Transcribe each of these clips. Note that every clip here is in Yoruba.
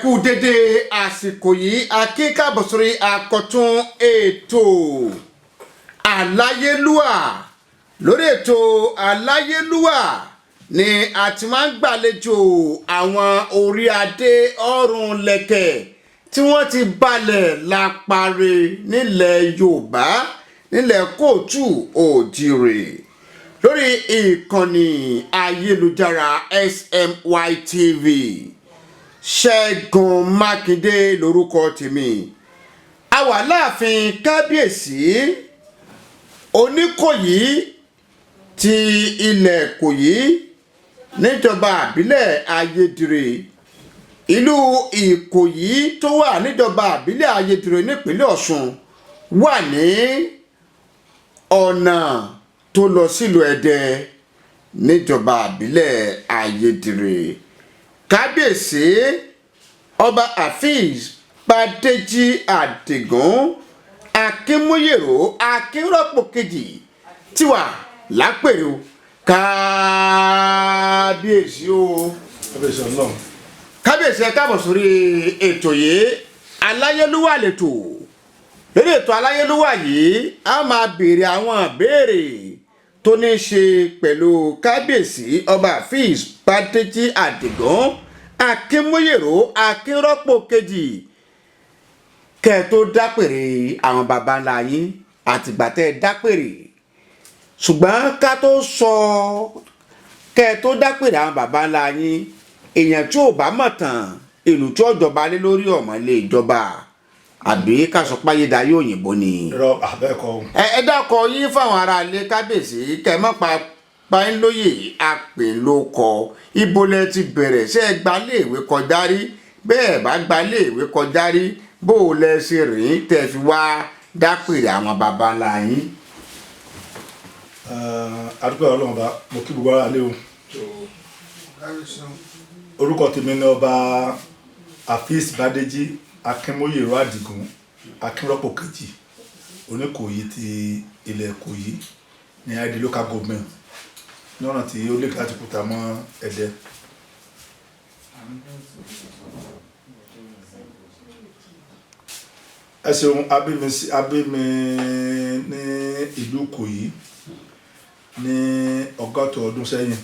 Kú dédé àsìkò yìí. Akínkàbọ̀ sórí àkọ́tún ètò Aláyélúwà. Lórí ètò Aláyélúwà ni a ti máa ń gbàlejò àwọn orí adé ọrùn lẹ̀kẹ̀ tí wọ́n ti balẹ̀ lápárẹ̀ nílẹ̀ Yorùbá, nílẹ̀ kóòtù òjìrè, lórí ìkànnì ayélujára SMY TV. Ṣẹ́gun Mákindé lórúkọ tèmi. A wà láàfin Kábíyèsí Oníkòyí ti ilẹ̀ Kòyí, níjọba àbílẹ̀ Ayédire, ìlú Ìkòyí tó wà níjọba àbílẹ̀ Ayédire nípínlẹ̀ Ọ̀ṣun, wà ní ọ̀nà tó lọ sílùú Ẹdẹ níjọba àbílẹ̀ Ayédire. Kábíyèsí Ọba Afeez Bádéjì Àdìgún Akínmúyèrò Akínrọ́pò kejì tí wà lápèrè o. Kábíyèsí o. Kábíyèsí Ọlọ́run. Kábíyèsí, ẹ káàbọ̀ sórí ètò yìí. Aláyélúwà lètò. Lórí ètò Aláyélúwà yìí, a máa béèrè àwọn ìbéèrè tó ní í ṣe pẹ̀lú Kábíyèsí Ọba Afeez Bádéjì Àdìgún Akínmúyèrò Akínrọ́pò kejì. Kẹ́ ẹ tó dápèrè àwọn baba ńlá yín, àtìgbà tẹ́ ẹ dápèrè, ṣùgbọ́n ká tó sọ kẹ́ ẹ tó dápèrè àwọn baba ńlá yín, èèyàn tí ò bá mọ̀ tán ìlú tí ó jọba lé lórí ọmọ ilé ìjọba, àbí ká sọ páyédayé òyìnbó ni? Irọ́, àbẹ́ẹ̀kọ́ o. Ẹ dákọ yín fáwọn ará ilé, kábíyèsí, kẹ́ mọ́ pa pa ń lóye àpè ló kọ. Ibo lẹ ti bẹ̀rẹ̀? Ṣé ẹ gba iléèwé kọjá rí? Bẹ́ẹ̀ bá gba iléèwé kọjá rí, bó o lẹ ṣe rìn tẹ́ fi wá dápèrè àwọn baba ńlá yín? Adúpẹ́ Ọlọ́run Ọba. Mo kí gbogbo ara lé o. Orúkọ tèmi ni Ọba Afeez Bádéjì Akínmóyèrò Àdìgún Akínrọ́pò kejì, Oníkòyí ti ilẹ̀ Ìkòyí ní Ayédè Local Government, ní ọ̀nà tí ó lè láti kúta mọ́ Ẹdẹ. Ẹ ṣeun. Abími ní ìlú Ìkòyí ní 60 ọdún sẹ́yìn,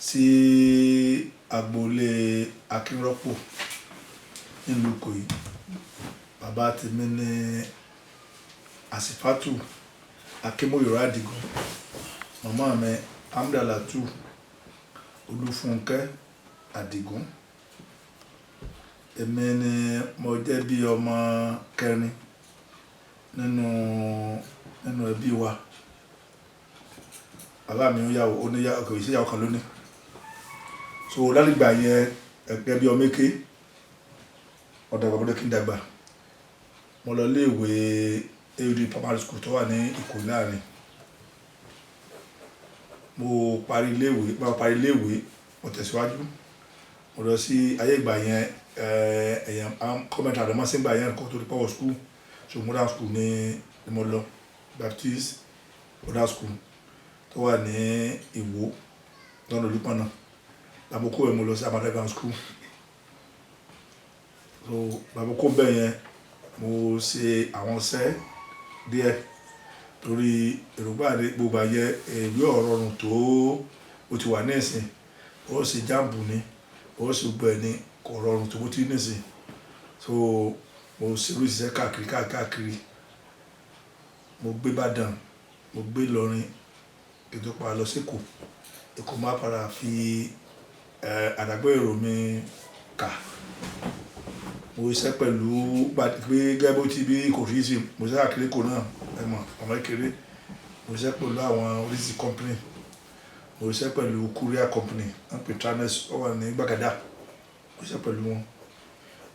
sí agboolé Akínrọ́pò nílùú Ìkòyí. Bàbá tèmi ní Àsìfátù Akínmóyèrò Àdìgún, màmá mi Amdalatu Olúfúnkẹ́ Àdìgún. Èmi ni mo jẹ́ bí ọmọ kẹrin nínú ẹbí wa. Bàbá mi ń yàwó, ó ní yàwó, kò sí ìyàwó kan lónìí. So lálùgbà yẹn, ẹgbẹ́ bí ọmọ èké ọ̀dọ̀ àgbàbọ̀dé kí n dàgbà, mo lọ iléèwé AUD Primary School tó wà ní Ìkòyí láàrin. Mo parí iléèwé, mo tẹ̀síwájú, mo lọ sí ayé ìgbà yẹn, ẹ̀yàn kọ́mẹ́ntì àdàmọ́sí ìgbà yẹn kó tó di power school. So modern school ni mo lọ, Baptist Modern School tó wà ní Ìwó lọ́nà Olúpọ̀nà. Làbókò ẹ̀, mo lọ sí Amada Grammar School. So làbókò bẹ́ẹ̀ yẹn, mo ṣe àwọn iṣẹ́ díẹ̀ torí èrògbà ní gbogbo ayẹ ìwé ọ̀rọ̀rùn tó o ti wà ní ìsìn. Ó ṣe JAMB ni, ó ṣe gbogbo ẹ̀ ní, kò rọrùn tó bó ti ní ìsìn. So mo ṣe oríṣiríṣi káàkiri káàkiri. Mo gbé Ìbàdàn, mo gbé Ìlọrin, kí n tó padà lọ sí Èkó. Èkó máa padà fi àdàgbé èrò mi kà. Mo ṣiṣẹ́ pẹ̀lú pé gẹ́gẹ́ bó ti bí kò rí sí, mo ṣiṣẹ́ káàkiri Èkó náà. Ẹ mọ̀ ọmọ kékeré, mo ṣiṣẹ́ pẹ̀lú àwọn oríṣi company. Mo ṣiṣẹ́ pẹ̀lú courier company wọ́n pè Tranex, ó wà ní Gbàgádà. Mo ṣiṣẹ́ pẹ̀lú wọn.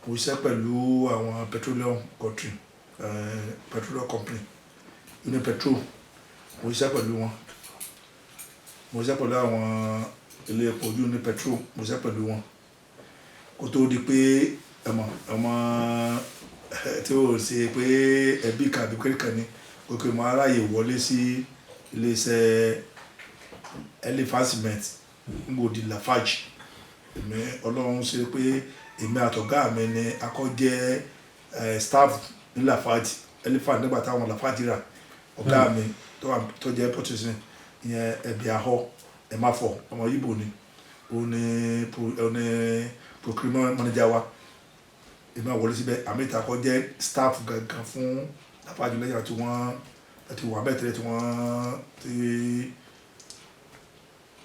Mo ṣiṣẹ́ pẹ̀lú àwọn petroleum country, petroleum company, Unipetrol. Mo ṣiṣẹ́ pẹ̀lú wọn. Mo ṣiṣẹ́ pẹ̀lú àwọn ilé epo Unipetrol. Mo ṣiṣẹ́ pẹ̀lú wọn kó tó di pé ẹ mọ̀ ọmọ tí ó ṣe pé ẹbí kan àbí kékeré kan ni kókè mo aráyè wọlé sí iléeṣẹ́ Elephant Cement ngbòdì Lafarge. Èmi Ọlọ́run ṣe pé Èmi àtọ̀gá mi ni akọ́jẹ́ staff ní Lafarge Elephant nígbà táwọn Lafarge rà. Ọ̀gá mi tó wà tó jẹ́ purchasing ìyẹn, ẹ̀bí ahọ́ ẹ̀ má fọ̀, ọmọ Yíbò ni, òun ni òun ni procurement manager wa. Èmi àwọn wọlé síbẹ̀, àmì ìta kọ́ jẹ́ staff gangan fún Lafarge lẹ́yìn tí wọ́n ti wà bẹ́ẹ̀ tẹ́lẹ̀, tí wọ́n ti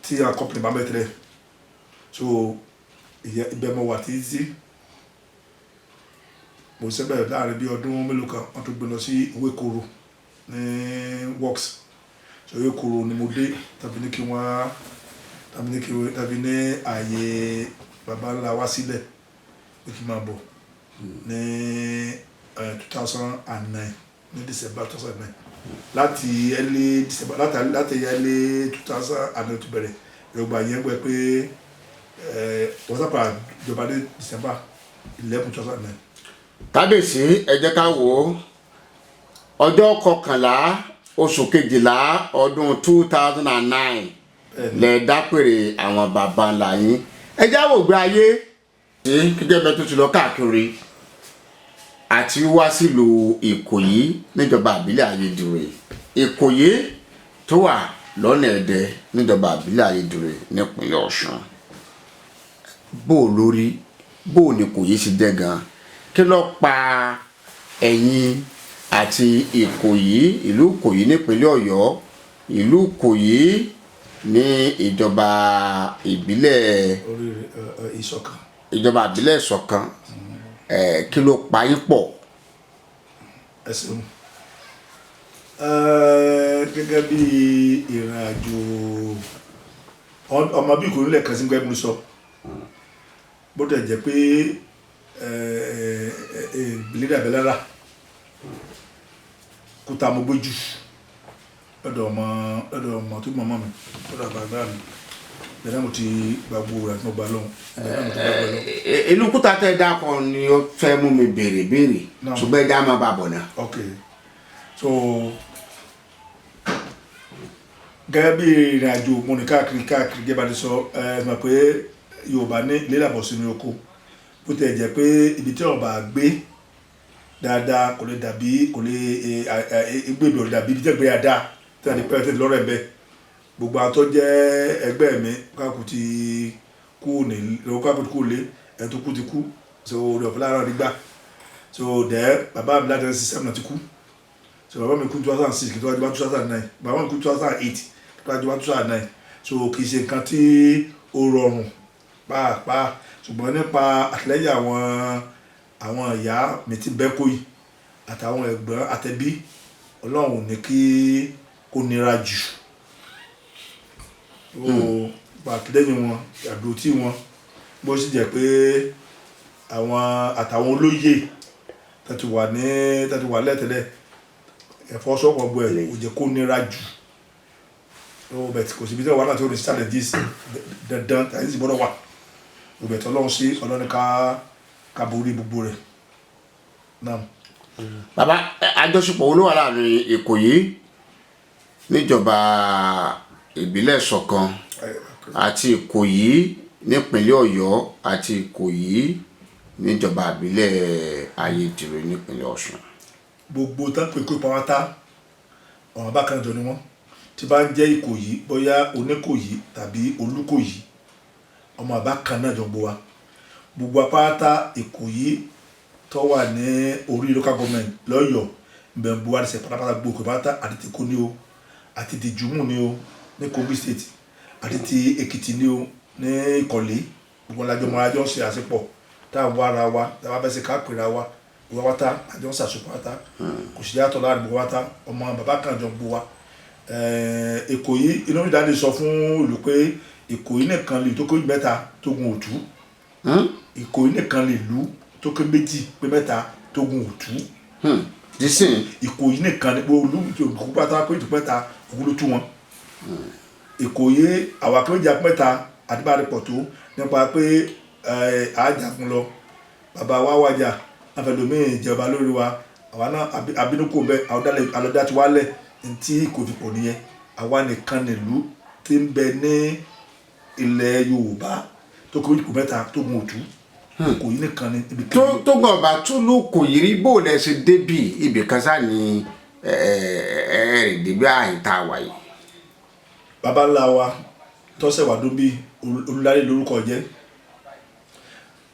tí àwọn company bá bẹ́ẹ̀ tẹ́lẹ̀. So ìyẹn ibẹ̀ mo wà títí mo sẹ́bẹ̀ láàrin bí ọdún mélòó kan, wọ́n tún gbé lọ sí Ewékòró ní works. So Ewékòró ni mo dé tàbí ní kí wọ́n tàbí ní kí wọ́n tàbí ní ààyè baba ńlá wá sílẹ̀ pé kí n máa bọ̀ ní 2009, ní December 2009, láti early December, láti early 2009 tó bẹ̀rẹ̀ ìrọ̀gbà yẹn gbẹ pé wọ́n sábà jọba ní December 11, 2009. Kábíyèsí, ẹ jẹ́ ká wò ó. Ọjọ́ 11 oṣù 12 ọdún 2009 lẹ dápèrè àwọn baba ńlá yín. Ẹ já wò gbé ayé sí gẹ́gẹ́ bẹ́ẹ̀ tó ti lọ káàkiri àti wá sílùú Ìkòyí níjọba àbílẹ̀ Ayédùrè, Ìkòyí tó wà lọ́nà Ẹdẹ níjọba àbílẹ̀ Ayédùrè nípínlẹ̀ Ọ̀ṣun. Bó o lórí, bó o ní Ìkòyí ṣe jẹ́ gan, kí ló pa ẹ̀yin àti Ìkòyí, ìlú Ìkòyí nípínlẹ̀ Ọ̀yọ́, ìlú Ìkòyí ní ìjọba ìbílẹ̀ orí Ìṣọ̀kan? Ìjọba ìbílẹ̀ Ìṣọ̀kan ẹ̀, kí ló pa yín pọ̀? Ẹ ṣeun. Gẹ́gẹ́ bí ìrìn àjò ọmọ bí Ìkòyí lẹ́ẹ̀kan sí gbẹ́mú sọ, bó tẹ̀ jẹ́ pé ìbílẹ̀ àbẹ̀lára kúta mo gbé jù lọ́dọ̀ ọmọ tó mọ̀mọ́ mi, lọ́dọ̀ àgbàgbà mi. Bẹ́ẹ̀ náà mo ti gba gbogbo rẹ̀ tí mo gbà lọ́hùn, bẹ́ẹ̀ náà mo ti gbà lọ́hùn. Inú kúta tẹ́ dákọ ni ó fẹ́ mú mi béèrè béèrè. Naam. Ṣùgbọ́n ẹ já máa bá bọ̀ náà. Ok, so gẹ́gẹ́ bí ìrìn àjò mo ní káàkiri káàkiri, gẹ́gẹ́ bá ti sọ, ẹ mọ̀ pé Yorùbá ní ilé làbọ̀ sínú oko. Bó tẹ̀ jẹ́ pé ibi tí ọba gbé dáadáa kò lè dàbí, kò lè gbé ibi ò lè dàbí ibi tí ẹgbẹ́ yà dáa tí wọ́n ti pẹ́ tí lọ́rọ̀ ẹ̀ bẹ́ẹ̀. Gbogbo àwọn tó jẹ́ ẹgbẹ́ mi káàkó ti kú ní káàkó ti kú lé ẹ̀ tó kú ti kú. So orí ọ̀fẹ́ láàárọ̀ nígbà so dẹ́ bàbá mi láti 7 náà ti kú. So bàbá mi kú 2006, kí tó wá jọba 2009. Bàbá mi kú 2008, kí tó wá jọba 2009. So kì í ṣe nǹkan tí ó rọrùn pàápàá, ṣùgbọ́n nípa àtìlẹ́yìn àwọn ìyá mi ti bẹ́ kó yìí àtàwọn ẹ̀gbọ́n àtẹbí, Ọlọ́run ò ní kí kó nira jù ó pa àtìlẹ́yìn wọn, àdúrótì wọn, bó sì jẹ́ pé àwọn àtàwọn olóyè tó ti wà ní tó ti wà lẹ́tẹ̀lẹ̀ ẹ̀fọ́sọ́pọ̀ gbọ́ ẹ̀ kò jẹ́ kó nira jù ó bẹ̀. Kò síbi tí wọ́n wà láti orí challenges dandan challenges gbọ́dọ̀ wà ó bẹ̀ tí Ọlọ́run sí Ọlọ́run ká borí gbogbo rẹ̀ náà. Bàbá, àjọṣepọ̀ wo ló wà láàrin Ìkòyí níjọba ìbílẹ̀ Ìṣọ̀kan àti Ìkòyí nípínlẹ̀ Ọ̀yọ́ àti Ìkòyí níjọba ìbílẹ̀ Ayédìrè nípínlẹ̀ Ọ̀ṣun? Gbogbo tán pé kó pàwátá ọ̀ràn bákan jọ ni wọ́n tí bá ń jẹ́ Ìkòyí, bóyá Oníkòyí tàbí Olúkòyí, ọmọ àbá kan náà jọ gbọ́ wa. Gbogbo apáta Ìkòyí tó wà ní orí local government lọ́yọ̀ọ́ ibẹ̀ ń bu wa ṣe pátápátá. Gbogbo Ìkòyí pátá, àti ti Èkó ní o, àti ti Jùmù ní o ní Kogi State, àti ti Èkìtì ní o ní Ìkọ̀lé, gbogbo alájọ mọ alájọ ń ṣe àṣepọ̀ tá à ń wá ara wa, tá a bá fẹ́ ṣe ká pèrè wa, gbogbo wa tá àjọ ń ṣàṣepọ̀ pátá. Kò sí yàtọ̀ láàrin gbogbo wa tá ọmọ bàbá kan jọ gbogbo wa. Ìkòyí inú mi dáadé sọ fún ìlú pé Ìkòyí nìkan lè tó kó mẹ́ta tó gun òtú. Ìkòyí nìkan lè lú tó ké méjì pé mẹ́ta tó gun òtú. Dísìn. Ìkòyí nìkan ní olú òkú pátá pé ìtú mẹ́ta ògùn ló tú wọn. Ìkòyí àwa kí méjì mẹ́ta àdìbàdìpọ̀ tó nípa pé àájagun lọ, bàbá wa wájà àfẹlómìn ìjọba lórí wa, àwa náà abínúkò bẹ àlọ́dá ti wálẹ̀ ntí kò fi pọ̀ nìyẹn. Àwa nìkan nílùú tí ń bẹ ní ilẹ̀ Yorùbá tó kó ìkó mẹ́ta tó gun òtú. Ìkòyí nìkan ni ibi Tó tó gbọ̀n bá túlù kò yí rí, bó lẹ ṣe débì ibì kan sá ni ẹ ẹ rìn débi àyìn tá a wà yìí. Baba ńlá wa tọ́sẹ̀ wà dún bí Olùdarí lórúkọ jẹ́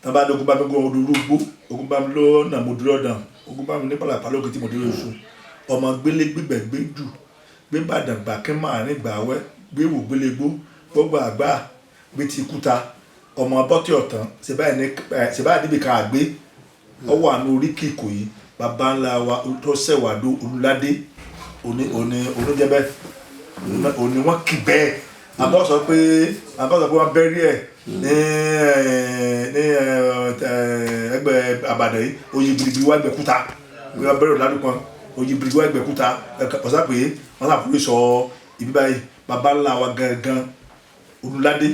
tábà ní ogun bá mi gún ọdún rúgbó, ogun bá mi lọ́nà mo dúró ọ̀dàn, ogun bá mi ní pàlàpàlà òkè tí mo dúró oṣù ọmọ gbélé gbígbẹ̀ gbé jù gbé bàdàn gbà kí máa rìn gbà wẹ́ gbé wò gbélé gbó gbọ́gbà àgbà gbé ti kúta ọmọ bọ́tì ọ̀tàn ṣèbáyà níbi kan àgbé ọwọ́ àánú oríkì Ìkòyí. Baba ńlá wa tọ́sẹ̀ wà dún Olùládé òní òní oníjẹ́bẹ́ òní wọ́n kì bẹ́ẹ̀. Àbọ̀ sọ pé wọ́n bẹ́rí ẹ̀ ní ẹgbẹ́ àbàdàn yìí, oyè gbìrìgbìrì wá gbẹ̀kúta, wọ́n bẹ́rẹ̀ ládùúgbò oyè gbìrìgbìrì wá gbẹ̀kúta ọ̀sán pé wọ́n sàkóso sọ ibi báyìí. Baba ńlá wa gangan Olùládé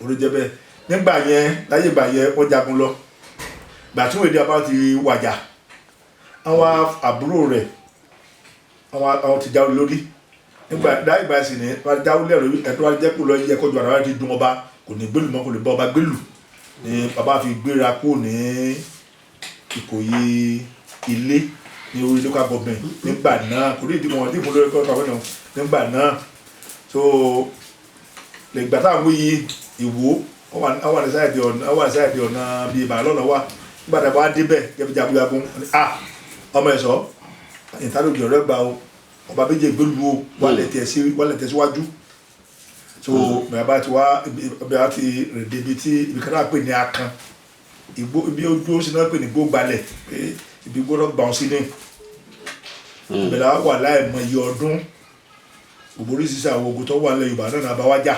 oníjẹ́bẹ́ nígbà yẹn, láyé ìgbà yẹn wọ́n jagun lọ gbà tí wọ́n èdè abá ti wàjà, àwọn àbúrò rẹ̀ àwọn ti jáwé lórí nígbà láyé ìgbà sì ni wọ́n jáwé lẹ́rọ ẹ̀tọ́ wọn jẹ́ kó lọ yẹ kọjú ara rẹ̀ ti dùn ọba kò ní gbélù mọ́, kò lè bá ọba gbélù ni bàbá fi gbéra kó ní Ìkòyí ilé ní orí local government nígbà náà. Kò ní ìdí wọn ìdí lórí local government nígbà náà. So lẹ́gbà táwọn wí Ìwó wọ́n wà ní side ọ̀nà, wọ́n wà ní side ọ̀nà bíi Ìbàdàn lọ́nà wa. Nígbà tá a bá débẹ̀ gẹ́gẹ́ bí jagunjagun, ah, ọmọ ẹ̀sọ́ ìtàlógì ọ̀rẹ́ gba o, ọba méjì gbélu o, wà lẹ̀ tẹ̀síwájú. So bàbá ti wá bàbá ti rìn débi tí ibi kan náà pè ní Akan ìgbó, ibi ojú ó sì náà pè ní gbógbalẹ̀ pé ibi gbọ́dọ̀ gbà wọn sí ní ìbẹ̀rẹ̀ wà láìmọ̀ iye ọdún. Gbogbo oríṣiríṣi àwọn ogun tó wà nílẹ̀ Yorùbá náà bá wá jà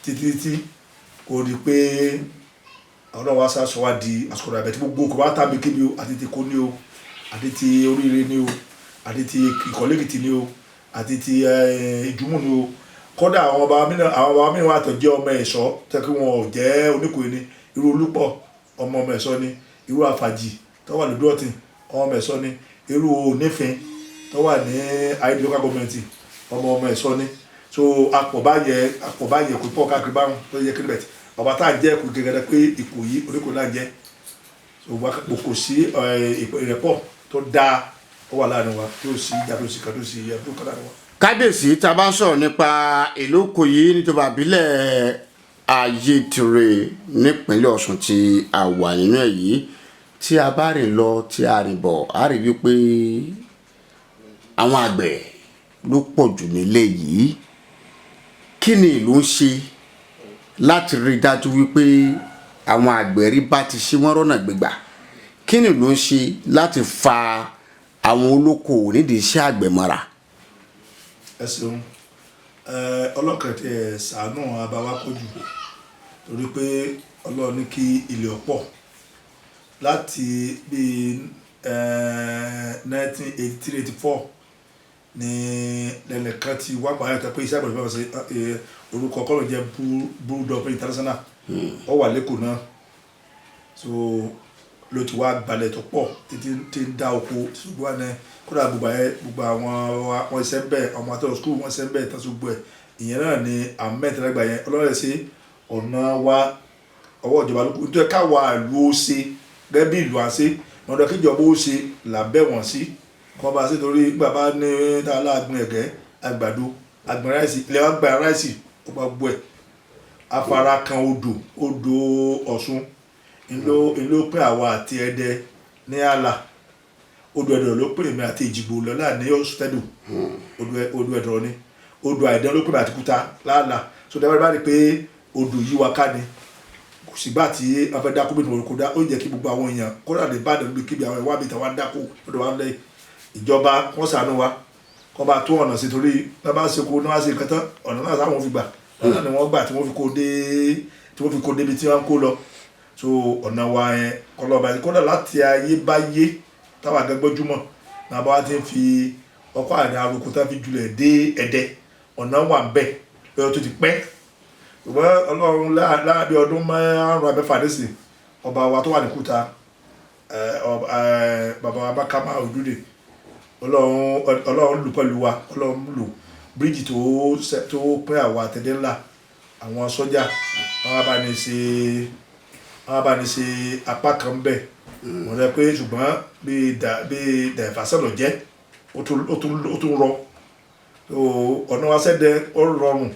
títí tí kò rí pé àwọn náà wá sá sọ wá di àsìkò rẹ̀ àbẹ̀tí gbogbo kò bá tàbí kébi o, àti ti kó ní o, àti ti oríire ní o, àti ti Ìkọ̀lé-Èkìtì ní o, àti ti Ìjùmù ní o. Kódà àwọn ọba mìíràn wà tó jẹ́ ọmọ ẹ̀ṣọ́ tẹ́ kí wọn ò jẹ́ Oníkòyí ni. Irú Olúpọ̀, ọmọ ọmọ ẹ̀ṣọ́ ni. Irú Àfàjì tó wà lódò ọ̀tìn, ọmọ ọmọ ẹ̀ṣọ́ ni. Irú Onífin tó wà ní ayédè local government, ọmọ ọmọ ẹ̀ṣọ́ ni. So àpọ̀ báyẹn kò pọ̀ káàkiri báwọn tó yẹ kí bẹ̀tì ọba tá à ń jẹ́ kò gẹ́gẹ́ pé Ìkòyí Oníkòyí náà jẹ́. So kò sí ìrẹ́pọ̀ tó dáa ó wà láàrin wa tí ó sì ìjà tó sì kan tó sì tó kan láàrin wa. Kábíyèsí, tá a bá ń sọ̀rọ̀ nípa ìlú Ìkòyí níjọba ìbílẹ̀ Ayétìrè nípínlẹ̀ Ọ̀ṣun tí a wà nínú ẹ̀ yìí, tí a bá rìn lọ tí a rìn bọ̀, a rí wípé àwọn àgbẹ̀ ló pọ̀ jù nílé yìí. Kí ni ìlú ń ṣe láti rí i dájú wípé àwọn àgbẹ̀ rí bá ti ṣe wọ́n rọ́nà gbégbà? Kí ni ìlú ń ṣe láti fa àwọn olókoòwò nídìí iṣẹ́ àgbẹ̀ mọ́ra? Ẹ ṣeun. Ọlọ́kàn tí ẹ ṣàánú àbáwá pọ̀jù torí pé Ọlọ́run ní kí ilẹ̀ ọ̀pọ̀ láti bíi 1983, 84 ní lẹ́nìkan ti wá gbà yàtọ̀ pé iṣẹ́ àgbẹ̀ fẹ́ ṣe. Orúkọ kọ́lọ̀ jẹ́ Bulldog International, ó wà lẹ́kọ̀ọ́ náà. So ló ti wá gbalẹ̀ tó pọ̀ títí tí ń dá oko ṣùgbọ́n ní kódà gbogbo ẹ gbogbo àwọn wọn iṣẹ́ ń bẹ̀, ọmọ àtọ́rọ̀ school wọn iṣẹ́ ń bẹ̀ tán. Gbogbo ẹ̀ ìyẹn náà ni ahmed lẹ́gbà yẹn ọlọ́rẹ̀ sí ọ̀nà wa ọwọ́ ìjọba ló kù nítorí káwa ìlú ó ṣe gẹ́gẹ́ bí ìlú à ń ṣe ọ̀dọ̀ kíjọba ó ṣe làbẹ́ wọ̀n sí kọ́ bá ṣe torí bàbá ní tá a láàgbìn ẹ̀gẹ́, àgbàdo, àgbìn rice, ilẹ̀ wa gba rice, ó gba gbogbo ẹ̀. Afárá kan odò Ọ̀ṣun ńlọ pín àwa àti Ẹdẹ ní àlà. Odò Ẹdọ ló pín èmi àti Èjìgbò lọ́la ní Ọ̀ṣùtẹ́dù. Odò Ẹdọ ni. Odò Àìdán ló pín èmi àti Kúta láàlà. So dábàá bá rí i pé odò yí wa ká ni kò sígbà tí wọ́n fẹ́ dákú bí kò dá ó jẹ́ kí gbogbo àwọn èèyàn kódà lè bá àdàlú kíbi àwọn ìwà bíi tàwa ń dákú lọ́dọ̀ wa lẹ́yìn ìjọba wọ́n ṣàánú wa kọ́ bá tó ọ̀nà sí torí wọ́n bá ṣe kó wọ́n bá ṣe nǹkan tán, ọ̀nà náà sáwọn fi gbà, ọ̀nà náà ni wọ́n gbà tí wọ́n fi kó débi tí wọ́n kó lọ. So ọ̀nà wa yẹn kọlọ́ba yẹn kódà láti ayé bá yé táwa gẹ́gbọ́júmọ̀ náà bá wa ti ń fi ọkọ̀ àdá aroko tá fi julẹ̀ dé Ẹdẹ, ọ̀nà wà ń bẹ̀ lọ́yọ́ tó ti pẹ́. Ṣùgbọ́n Ọlọ́run láàbí ọdún 5 abẹ́fà nísìn, ọba wa tó wà ní Kúta, bàbá wa Bákámá Ojúde, Ọlọ́run lù pẹ̀lú wa, Ọlọ́run lù bíríìjì tó pín àwa àtẹ̀dẹ́ ńlá. Àwọn sọ́jà wọn bá ní ṣe. Wọ́n bá ní ṣe apá kan bẹ̀ wọ́n rẹ pé, ṣùgbọ́n bíi dàìfàsẹ́ lọ jẹ́, ó tún rọ. So, ọ̀nà wa sẹ́dẹ̀ ó rọrùn.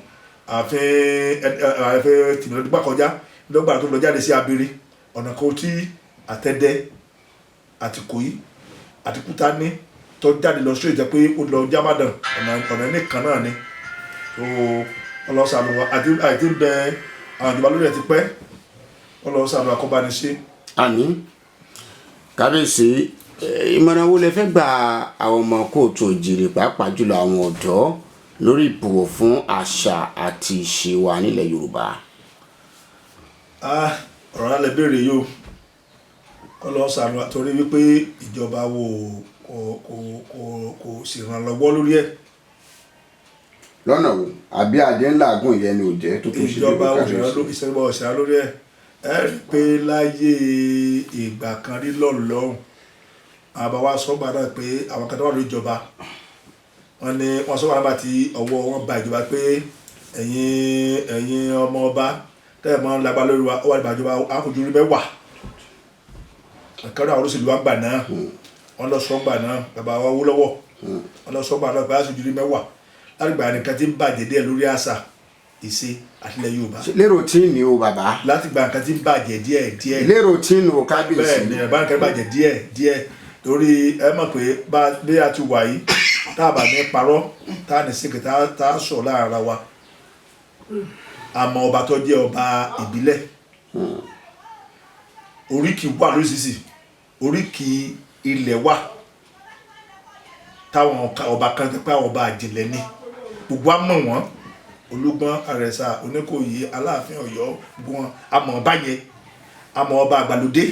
Ààfin tìmọ̀lẹ́dúgba kọjá lọ́gbà tó lọ jáde sí abiri, ọ̀nà kan tí àtẹ́dẹ́ àti Ìkòyí àti Kúta ní tó jáde lọ straight, jẹ́ pé ó lọ Jámàdàn, ọ̀nà nìkan náà ni. So ọlọ́sàánú wa àti ń bẹ àwọn ìjọba lórí ẹ̀ ti pẹ́. Ọlọ́sàánú akọ́bánisí. Àmín. Kábíyèsí, ìmọ̀ràn wo lẹ fẹ́ gba àwọn ọmọ káàárọ̀ oòjíire, pàápàá jùlọ àwọn ọ̀dọ́, lórí ìbọ̀wọ̀ fún àṣà àti ìṣe wa nílẹ̀ Yorùbá? Ah, ọ̀rọ̀ lálẹ́ béèrè yìí o. Ọlọ́sàánú wa, torí wípé ìjọba wo kò ṣèrànlọ́wọ́ lórí ẹ̀. Lọ́nà wo? Àbí adé ńlá àgùn ìyẹn ni ò jẹ́ tó tún ṣe Ìjọba débi, òṣèré kábíyèsí? Ìjọba òṣèré lórí ẹ̀. Ẹ rí i pé láyé ìgbà kan rí lọ́hùn, àwọn bàbá wa sọ́gbà náà pé àwọn kan tó wà lórí ìjọba, wọ́n ní wọ́n sọ́gbà náà tí ọwọ́ wọn ba ìjọba pé ẹ̀yin ọmọ ọba tẹ́lẹ̀ mọ́ lágbá lórí wa, ó wà nípa ìjọba àfojú rí mẹ́wàá ìkànnì àwọn olóṣèlú wa gbà náà. Wọ́n lọ sọ́gbà náà, bàbá wa wó lọ́wọ́, wọ́n lọ sọ́gbà náà pé àfojú rí mẹ́wàá. Láti gbà nìkan tí ń bàjẹ́ díẹ̀ lórí àṣà, ìṣe àtìlẹ̀ Yorùbá. Lérò tí ní o, bàbá. Láti gba nǹkan tí ń bàjẹ́ díẹ̀ díẹ̀. Lérò tí ní o, kábíyèsí. Bẹ́ẹ̀ ni, ẹ̀ bá nǹkan bàjẹ́ díẹ̀ díẹ̀, torí ẹ mọ̀ pé bá bí a ti wà yìí, tá a bá ní parọ́, tá a ní sìnkì, tá a sọ lára wa, àmọ́ ọba tó jẹ́ ọba ìbílẹ̀, oríkì wà lóríṣiríṣi, oríkì ilẹ̀ wà táwọn ọba kan jẹ́ pé àwọn ọba àjìnlẹ̀ ni, gbogbo á mọ̀ wọ́n: Olúgbọ́n, Àrẹ̀sà, Oníkòyí, Aláàfin Ọ̀yọ́, gbogbo wọn àmọ́ ọba yẹn. Àmọ́ ọba àgbàlódé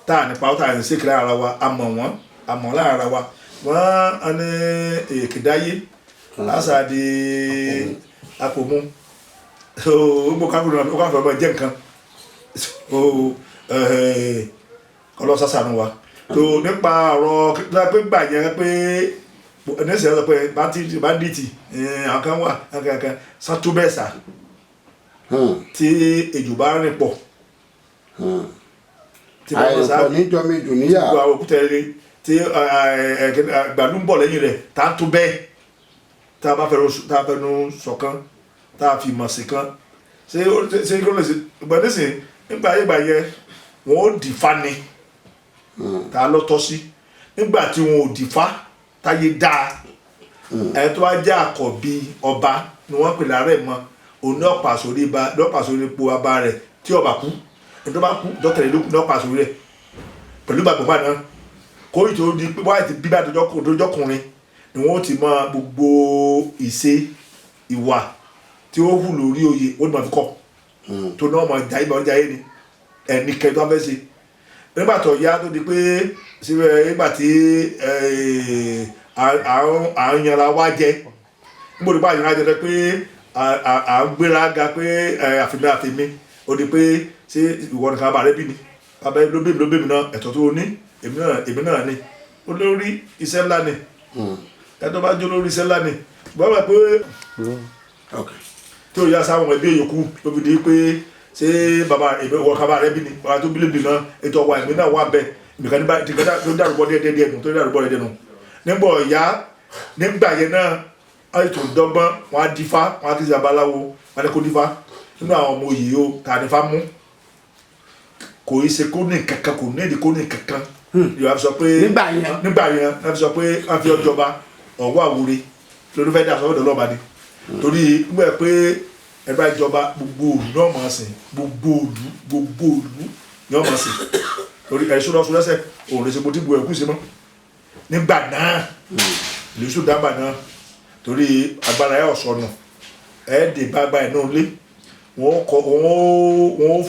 tá à nípa tá à ní sékìlá ara wa, àmọ́ wọn, àmọ́ lára wa wọ́n á ní èkìdáyé lásà di àpòmù. So gbogbo káfíńtì náà ó káfíńtì ọmọ jẹ́ nǹkan. So ọlọ́sàsànù wa tó nípa ọ̀rọ̀ pé gbà yẹn pé ẹnẹsẹ̀ sọ pé bandit, àwọn kan wà, àwọn kan sátú bẹ́ẹ̀ sà tí ejò bá rìn pọ̀ tí wọ́n sá Àìpọ̀ níjọ́ méjì níyà. Gbogbo àwọn òkúta eré tí gbàlú ń bọ̀ lẹ́yìn rẹ̀ tá a tó bẹ́ẹ̀, tá a bá fẹ́nu, tá a fẹ́nu ṣọ̀kan, tá a fi mọ̀ sí kan, ṣé kí ló lè ṣe ìgbà nísìnyí? Nígbà ayé ìgbà yẹn, wọn ó dìfá ni tá a lọ tọ́ sí. Nígbà tí wọn ò dìfá, táyé dáa, ẹni tó bá jẹ́ àkọ́bí ọba ni wọ́n pè lárẹ̀ mọ́, òun ní ọ̀pá sórí ba, ní ọ̀pá sórí ipò ọba rẹ̀. Tí ọba kú, ẹni tó bá kú dọ́tẹ̀lẹ̀ ló kú ní ọ̀pá sórí rẹ̀ pẹ̀lú gbàgbọ́ gbà náà. Kó ìtò di pé wáyé ti bí bá dojọ́kùnrin ni wọ́n ti mọ gbogbo ìṣe ìwà tí ó hù lórí oyè, ó ní ma fi kọ́ tó náà mọ jayé, mọ jayé ni ẹnìkẹ́ tó fẹ́ ṣe. Nígbà tó yá, tó di pé síbẹ̀, nígbà tí à ń yanra wá jẹ, nígbà tó bá yanra jẹ pé à ń gbéra ga pé àfìmí àfìmí, ó di pé ṣé ìwọ nìkan bàbá rẹ bí ni? Bàbá ló bí mi, ló bí mi náà, ẹ̀tọ́ tó ní èmi náà, èmi náà ni olórí. Iṣẹ́ ńlá ni ẹ tó bá jó lórí, iṣẹ́ ńlá ni. Ṣùgbọ́n wọ́n pé tí ó yá sáwọn ẹbí yòókù ló fi di pé ṣé bàbá èmi wọ kaba rẹ bí ni? Bàbá tó bílẹ̀ bí náà, ètò ọwọ́ ẹ̀mí náà wà bẹ́ẹ̀. Èmi kan nígbà tí tó dàrúbọ díẹ̀ díẹ̀ díẹ̀ nù, tó dàrúbọ díẹ̀ díẹ̀ nù. Nígbà ọ̀yá, nígbà yẹn náà, wọ́n ti tó dọ́gbọ́n, wọ́n á dífá, wọ́n á kí sí babaláwo, wọ́n á ní kó dífá nínú àwọn ọmọ òye o, tà nífá mú. Kò í ṣe kó ní kankan, kò ní ìdí kó ní kankan. Yorùbá fi sọ pé Nígbà yẹn. Nígbà yẹn wọ́n fi sọ pé wọ́n fi ọjọba ọwọ́ àwúre lórí fẹ́ dà sọ́dọ̀ lọ́ba ni, torí nígbà pé ẹgbẹ́ ìjọba gbogbo òlu náà máa sìn, gbogbo òlu, gbogbo òlu ni wọ́n máa sìn, torí ẹ̀ṣọ́ lọ́sùn lẹ́sẹ̀ òun lè ṣe mo ti bu ẹ̀kú sí mọ́ nígbà náà. Ìlú sùn dábàá náà, torí agbára ẹ̀ ọ̀sọ̀nù ẹ̀ dè bá agbára ẹ̀ náà lé wọ́n kọ, wọ́n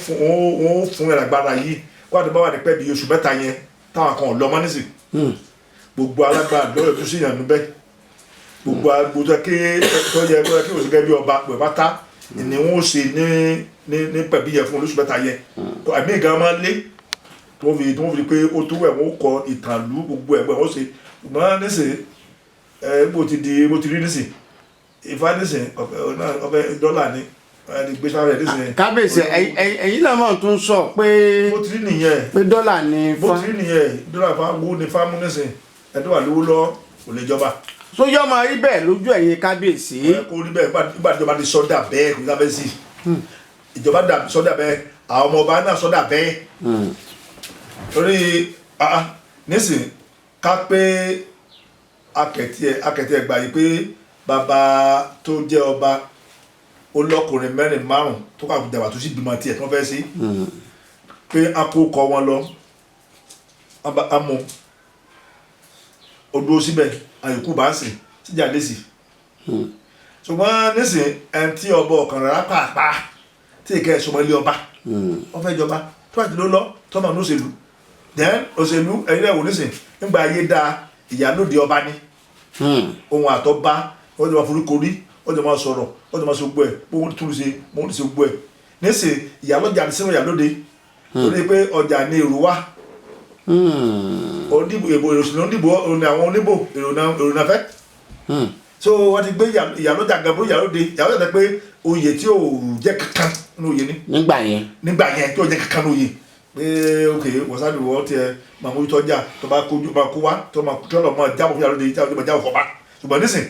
fún ẹ̀ lágbára yìí. Kó àti bá wà ní pẹ́ bí oṣù 3 yẹn táwọn kan ò lọ mọ́ nísìn, gbogbo alágbára lọ́rọ̀ tó sì yàn níbẹ̀, gbogbo agbo tó kí tó yẹ kó kí òsì gẹ́gẹ́ bí ọba pẹ̀ pátá ni wọ́n ṣe ní pẹ̀bí yẹn fún oṣù 3 yẹn. Àmì ìgbà máa lé tí wọ́n fi pé ó tó wẹ̀, wọ́n kọ ìtàn lú gbogbo ẹ̀gbẹ́ wọ́n ṣe. Ṣùgbọ́n nísìn ẹ bó ti di bó ti rí nísìn, Ifá nísìn ọ̀fẹ́ dọ́là ni. Ẹni gbé sáré nísìnyí. Kábíyèsí, ẹ̀yin náà mọ̀ tún sọ pé Bó ti rí nìyẹn. pé dọ́là ni Bó fá ti rí nìyẹn, dọ́là fa wo ni fámú nísìnyí, ẹni tó wà lówó lọ kò lè jọba. Sóyọ́ máa rí bẹ́ẹ̀ lójú ẹ̀yin, kábíyèsí? Ẹ kó rí bẹ́ẹ̀ nígbà tí ìjọba ti sọ́dà bẹ́ẹ̀, kò ní sábẹ́ sí ìjọba dà sọ́dà bẹ́ẹ̀, àwọn ọmọ ọba náà sọ́dà bẹ́ẹ̀. Torí nísìn ká pé akẹ̀tì ẹ̀ gbà yìí pé bàbá tó jẹ́ ọba ó lọ́kùnrin mẹ́rin márùn tó kà dàgbà tó sì bímọ tiẹ̀ tó fẹ́ sí pé a kó kọ wọn lọ a mú ó dúró síbẹ̀, àyòkù bá ń sìn síjà lẹ́sì. Ṣùgbọ́n nísìn ẹni tí ọba ọ̀kan rárá pàápàá tí ìkẹ́ ẹ̀ sọmọ ilé ọba wọ́n fẹ́ jọba tó bá ti ló lọ tọ́mọ ní òṣèlú, then òṣèlú ẹ̀yin náà wò nísìn nígbà ayé dáa, ìyálóde ọba ni ohun àtọ́ba, wọ́n jọ máa foríkorí, wọ́n jọ máa sọ̀rọ̀, wọ́n jọ máa ṣe gbogbo ẹ̀, bó wọ́n tún ṣe bó wọ́n ṣe gbogbo ẹ̀. Nísìn ìyálọ́jà ní sínú ìyálóde torí pé ọjà ní èrò wá onídìbò èrò sì ló ń dìbò ní àwọn oníbò èrò náà fẹ́. So wọ́n ti gbé ìyálọ́jà gan bó ìyálóde, ìyálọ́jà tẹ pé oyè tí ò jẹ́ kankan ní oyè ni. Nígbà yẹn. Nígbà yẹn tí ò jẹ́ kankan ní oyè pé ok wọ́sàdì wọ́n tiẹ̀ máa mójútó ọjà tó bá kójú máa kó wá tó máa tó lọ máa jábọ̀ fún ìyálóde tí a jábọ̀ fọba. Ṣùgbọ́n nísìn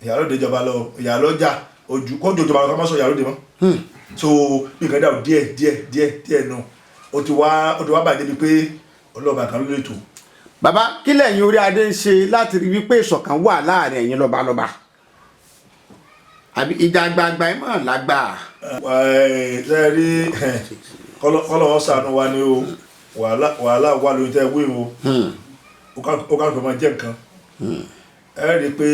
ìyálóde jọba lọ, ìyálọ́jà ojú kójú jọba lọ, ká má sọ ìyálóde mọ́. So bí nǹkan dàrú díẹ̀ díẹ̀ díẹ̀ díẹ̀ nù, ó ti wá bàjẹ́ bíi pé ọlọ́ọ̀bà kan ló lè tò. Bàbá, kí lẹ̀yin orí adé ń ṣe láti rí wípé ìṣọ̀kan wà láàrin ẹ̀yin lọ́balọ́ba, àbí ìjà gbangba ẹ̀ mọ̀ lágbà? Ẹ ṣe rí, kọ́lọ́ ṣàánú wa ni o. Wàhálà wà lórí tẹ́ wí o. Ó ká fẹ́ máa jẹ́ nǹkan. Ẹ rí i pé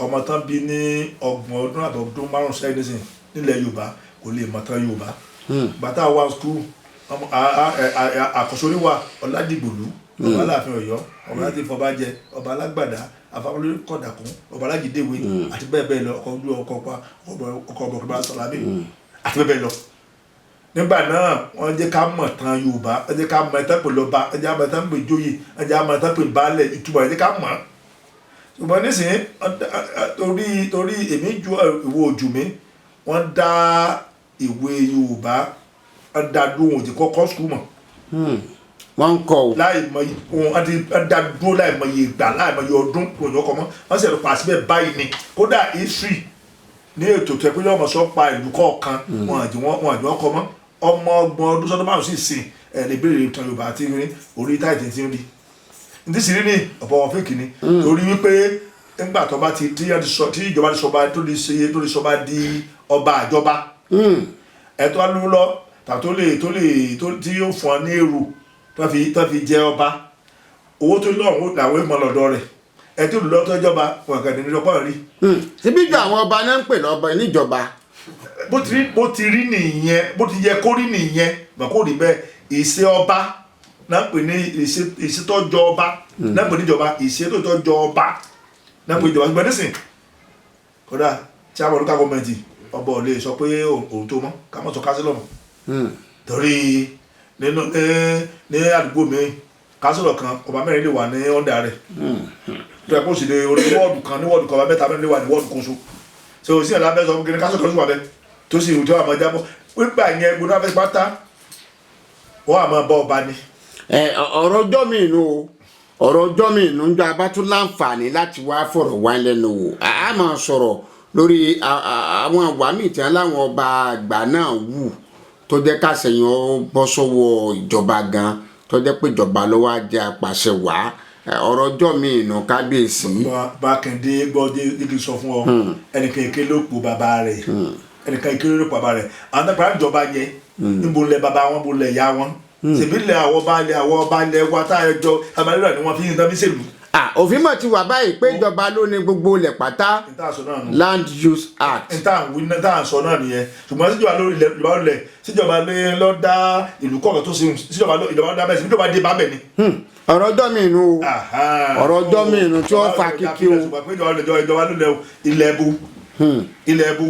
ọmọ tán bí ní 30 ọdún àbọ̀ ọdún 5 sẹ́yìn nísìn nílẹ̀ Yorùbá kò lè mọ̀ tán Yorùbá. Bàtà wa school àkọsórí wa Ọládìgbòlú, ọba Aláàfin Ọ̀yọ́, ọba láti fọba jẹ, ọba alágbàdá afáwọlé kọdàkún, ọba alájídéwé àti bẹ́ẹ̀ bẹ́ẹ̀ lọ, ọkọ̀ ojú ọkọ̀ pa ọkọ̀ ọbọkọ̀ sọlábì àti bẹ́ẹ̀ bẹ́ẹ̀ lọ. Nígbà náà wọ́n jẹ́ ká mọ̀ tán Yorùbá, wọ́n jẹ́ ká mọ̀ tán pè lọ́ba, wọ́n jẹ́ ká mọ̀ tán pè jóyè, wọ́n jẹ́ ká mọ̀ tán pè baálẹ̀, ìtumọ̀ rẹ̀ jẹ́ ká mọ̀. Ṣùgbọ́n nísìnyí, torí èmi ju ìwé ojú mi, wọ́n dá ìwé Yorùbá, wọ́n dá dúró, wọn ò jẹ́ kọ́kọ́ school mọ̀. Wọ́n ń kọ́ o. Láì mọ ohun àti dá dúró láì mọ iye ìgbà, láì mọ iye ọdún kò ní ọkọ mọ́, wọ́n sì ẹ̀rọ pa síbẹ̀ báyìí ni. Kódà history ní ètò tó yẹ pé yọ̀ọ́ mọ̀ sọ pa ìlú kọ̀ọ̀kan, wọn àti wọn kọ mọ́. Ọmọ 30 ọdún sọdún 5 sì sìn ẹ̀ lè béèrè ìtàn Yorùbá àti orí táìtì tí ń rí ntí sì rí ní ọ̀pọ̀ wọn fake ni, torí wípé nígbà tó bá ti tí ìjọba ti sọba tó lè ṣe tó lè sọba di ọba àjọba, ẹ tó wá lówó lọ tàbí tó lè tó tí yóò fún ọ ní èrò tó fi jẹ ọba, owó tó lọ́rùn làwọn èèmọ̀ lọ́dọ̀ rẹ̀, ẹ tó lọ́ tó jọba wọn kàn ní lọ́pọ̀ rí. Síbí jọ àwọn ọba náà ń pè lọ́ba níjọba. Bó ti rí nìyẹn, bó ti yẹ kó rí nìyẹn, mà kó rí bẹ́ẹ̀. Ìṣe ọba náà ń pè ní ìṣe tó jọ ọba náà ń pè níjọba, ìṣe tó jọ ọba náà ń pè níjọba. Ṣùgbọ́n nísìn kódà chairman local government, ọba ò lè sọ pé òun tó mọ́ ká mọ́ sọ councillor mọ́, torí nínú ní àdúgbò mi, councillor kan, ọba mẹ́rin lè wà ní under rẹ̀, tó yẹ kó sì lè orí wọ́ọ̀dù kan, ní wọ́ọ̀dù kan, ọba mẹ́ta mẹ́rin lè wà ní wọ́ọ̀dù kan so so sí ẹ̀ lábẹ́ sọ fún kí councillor kan sì wà bẹ́ẹ̀ tó sì tó àmọ́ jábọ́ nígbà yẹn gbọdọ̀ afẹ́ pátá wọ́n àmọ́ bá ọba ni. Ẹ ọ̀rọ̀ ọjọ́ mi nù o, ọ̀rọ̀ ọjọ́ mi nù ń jọ abátún láǹfààní láti wá fọ̀rọ̀ wá lẹ́nu wò, a máa sọ̀rọ̀ lórí àwọn àwa míì tí wọ́n láwọn ọba àgbà náà wù tó jẹ́ káṣẹ̀yìn ó bọ́ sọ́wọ́ ìjọba gan, tó jẹ́ pé ìjọba ló wá jẹ́ apàṣẹ wá. Ọ̀rọ̀ ọjọ́ mi nù, kábíyèsí. Bákindé gbọ́ dídí sọ fún ọ, ẹnìkan èké ló pò bàbá rẹ̀, ẹnìkan èké ló pò bàbá rẹ̀. Àwọn tó parí ìjọba yẹn, níbo lẹ bàbá wọn, bó lẹ ya wọn? Ṣèbí lẹ àwọn ọba lẹ àwọn ọba lẹ wa tá a jọ amalẹ́rà ni wọ́n fi ń dábí sèlú. Òfin mọ̀ ti wà báyìí pé ìjọba ló ní gbogbo ilẹ̀ pátá. Níta sọ náà nù. Land Use Act. Níta wí níta sọ náà nìyẹn. Ṣùgbọ́n síjọba lórí ilẹ̀, ìjọba lórí ilẹ̀, síjọba ló dá ìlú kọ̀ọ̀kan tó ṣe, síjọba ìjọba ló dá bẹ́ẹ̀, síjọba dé bá bẹ̀ ni. Ọ̀rọ̀ ọjọ́ mi nù o, ọ̀rọ̀ ọjọ́ mi nù tí wọ́n fa kíkí o. Ìjọba ló lẹ ilẹ̀ ẹbu, ilẹ̀ ẹbu.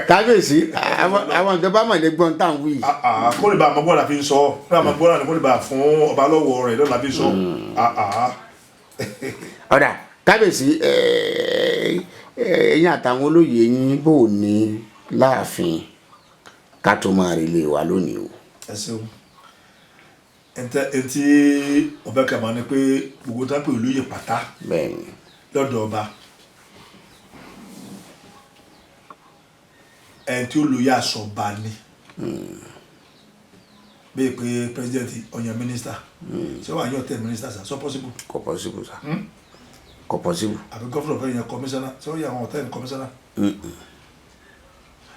Kábíyèsí, àwọn ìjọba mọ̀ lè gbọ́n tá à ń wí. Kó lè bá àmọ́ gbọ́dọ̀ fi ń sọ, kó lè bá àmọ́ gbọ́dọ̀, kó lè bá fún ọba lọ́wọ́ rẹ̀ lọ́la fi sọ. Ọ̀dà kábíyèsí, Ẹ̀yin àtàwọn olóyè yín, bò ní láàfin ká tó máa rí ilé wa lónìí o? Ẹ ṣeun. Ntí ọbẹ̀ kàmá ni pé gbogbo tá a pè olóyè pátá lọ́dọ̀ ọba, ẹni tí ó lóye àsọba ni. Bẹ́ẹ̀ pé president ọ̀yàn minister, ṣé wàá yàn tẹ̀ minister sir? So possible? Kò possible sir, kò possible. Àbí governor fẹ́ yan commissioner, ṣé ó yẹ àwọn ọ̀tẹ̀ ní commissioner?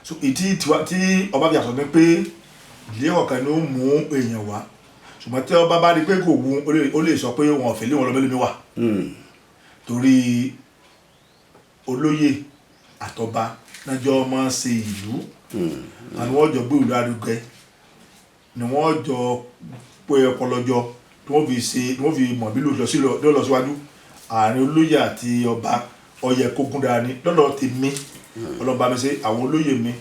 So ìdí tiwa tí ọba fi àsọ ni pé ìdílé kọ̀ọ̀kan ni ó mú èèyàn wá, ṣùgbọ́n tí ọba bá rí pé kò wù, ó lè sọ pé wọn ò fẹ́ lé wọn lọ mélòó mi wà, torí olóyè àtọba nájọ́ máa ń ṣe ìlú, àwọn wọ́n jọ gbé ìlú arugẹ ni, wọ́n jọ pé ọpọlọjọ tí wọ́n fi ṣe, tí wọ́n fi mọ̀ bí lọ sí lọ síwájú. Àárín olóyè àti ọba ọyẹ kógún dára ni lọ́dọ̀ tèmi. Ọlọ́ba mi ṣe àwọn olóyè mi,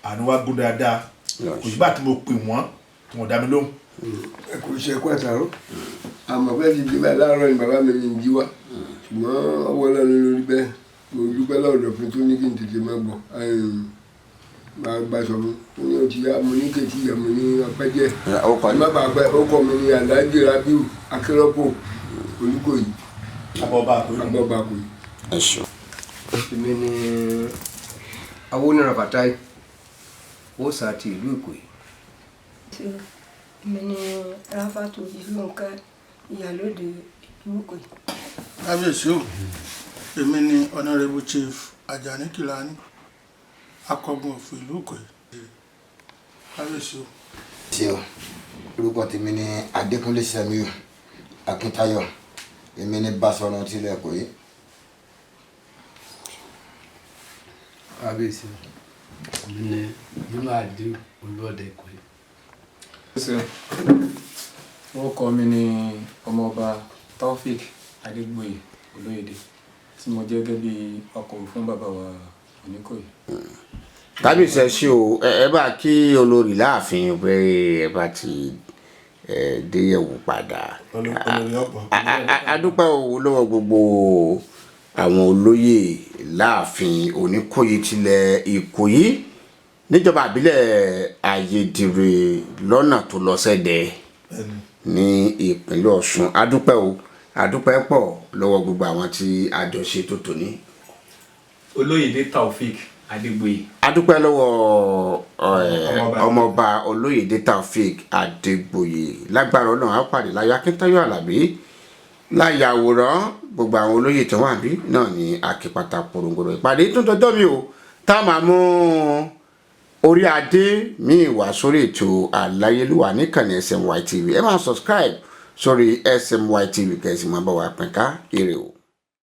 àárín wa gún dáadáa. Kò sígbà tí mo pè wọ́n tí wọ́n dá mi lóhùn. Ẹ kò ṣe ẹkọ àtàrọ, àmọ́ pé ti dé báyìí láàárọ̀ ni bàbá mi ní jí wá, ṣùgbọ́n ọwọ́ Ọlọ́run lórí bẹ́ẹ̀. Mo dúpẹ́ lọ́dọ̀ fún tó ní kí n tètè máa bọ̀. Máa gba sọ fún tó ní o ti yá, mo ní kejì yá, mo ní ọpẹ́ jẹ́. Ó kọ́ ni. Má bàa pẹ́. Ó kọ́ mi ní Alhaji Rabiu Akérọ́pò Olúkòyí. Abọ́ba àpò. Abọ́bakòyí. Ẹ ṣeun. Èmi ni Awóníran Fatai Òòṣà ti ìlú Ìkòyí. Èmi ni Ráfàtú Ìlúnkẹ́, ìyálóde ìlú Ìkòyí. Kábíyèsí o, èmi ni Honourable Chief Ajani Kilani, akọgun òfin ìlú Ìkòyí. Kábíyèsí o. Tí o orúkọ tèmi ni Adékúnlé Sẹmiu Akíntayọ̀, èmi ní Basọ̀run tilẹ̀ Ìkòyí. Kábíyèsí, èmi ni Jimoh Aliu, Olúọdẹ Ìkòyí. Orúkọ mi ni Ọmọọba Taofik Adégbòye Olóyèdè, tí mo jẹ́ gẹ́gẹ́ bí ọkọ̀wé fún bàbá wa Oníkòyí. Kábíyèsí, ẹ ṣé o. Ẹ bá kí olórí láàfin pé ẹ bá ti déyẹ̀wò padà. Olórí ọ̀pọ̀. A dúpẹ́ o lọ́wọ́ gbogbo àwọn olóyè láàfin Oníkòyí tilẹ̀ Ìkòyí, níjọba àbílẹ̀ Ayédèrè, lọ́nà tó lọ sẹ́dẹ̀ ní ìpínlẹ̀ Ọ̀ṣun. A dúpẹ́ o, a dúpẹ́ pọ̀ lọ́wọ́ gbogbo àwọn tí a jọ ṣe tó tòní. Olóyèdè Taofik Adégbòye. A dúpẹ́ lọ́wọ́ Ọmọọba Olóyèdè Taofik Adégbòye. Lágbára Ọlọ́run, á pàdé láyọ̀. Akíntayọ̀ Àlàbí láyàwòrán. Gbogbo àwọn olóyè tó wà bí náà ní akípatà porongodo. Ìpàdé tó ń tọjọ́ mi o, tá a máa mú orí adé míì wá sórí ètò Àláyélúwà níkànnì SMY TV. Ẹ máa subscribe sórí SMY TV, kẹ́sì máa bá wa pín ká. Ire o.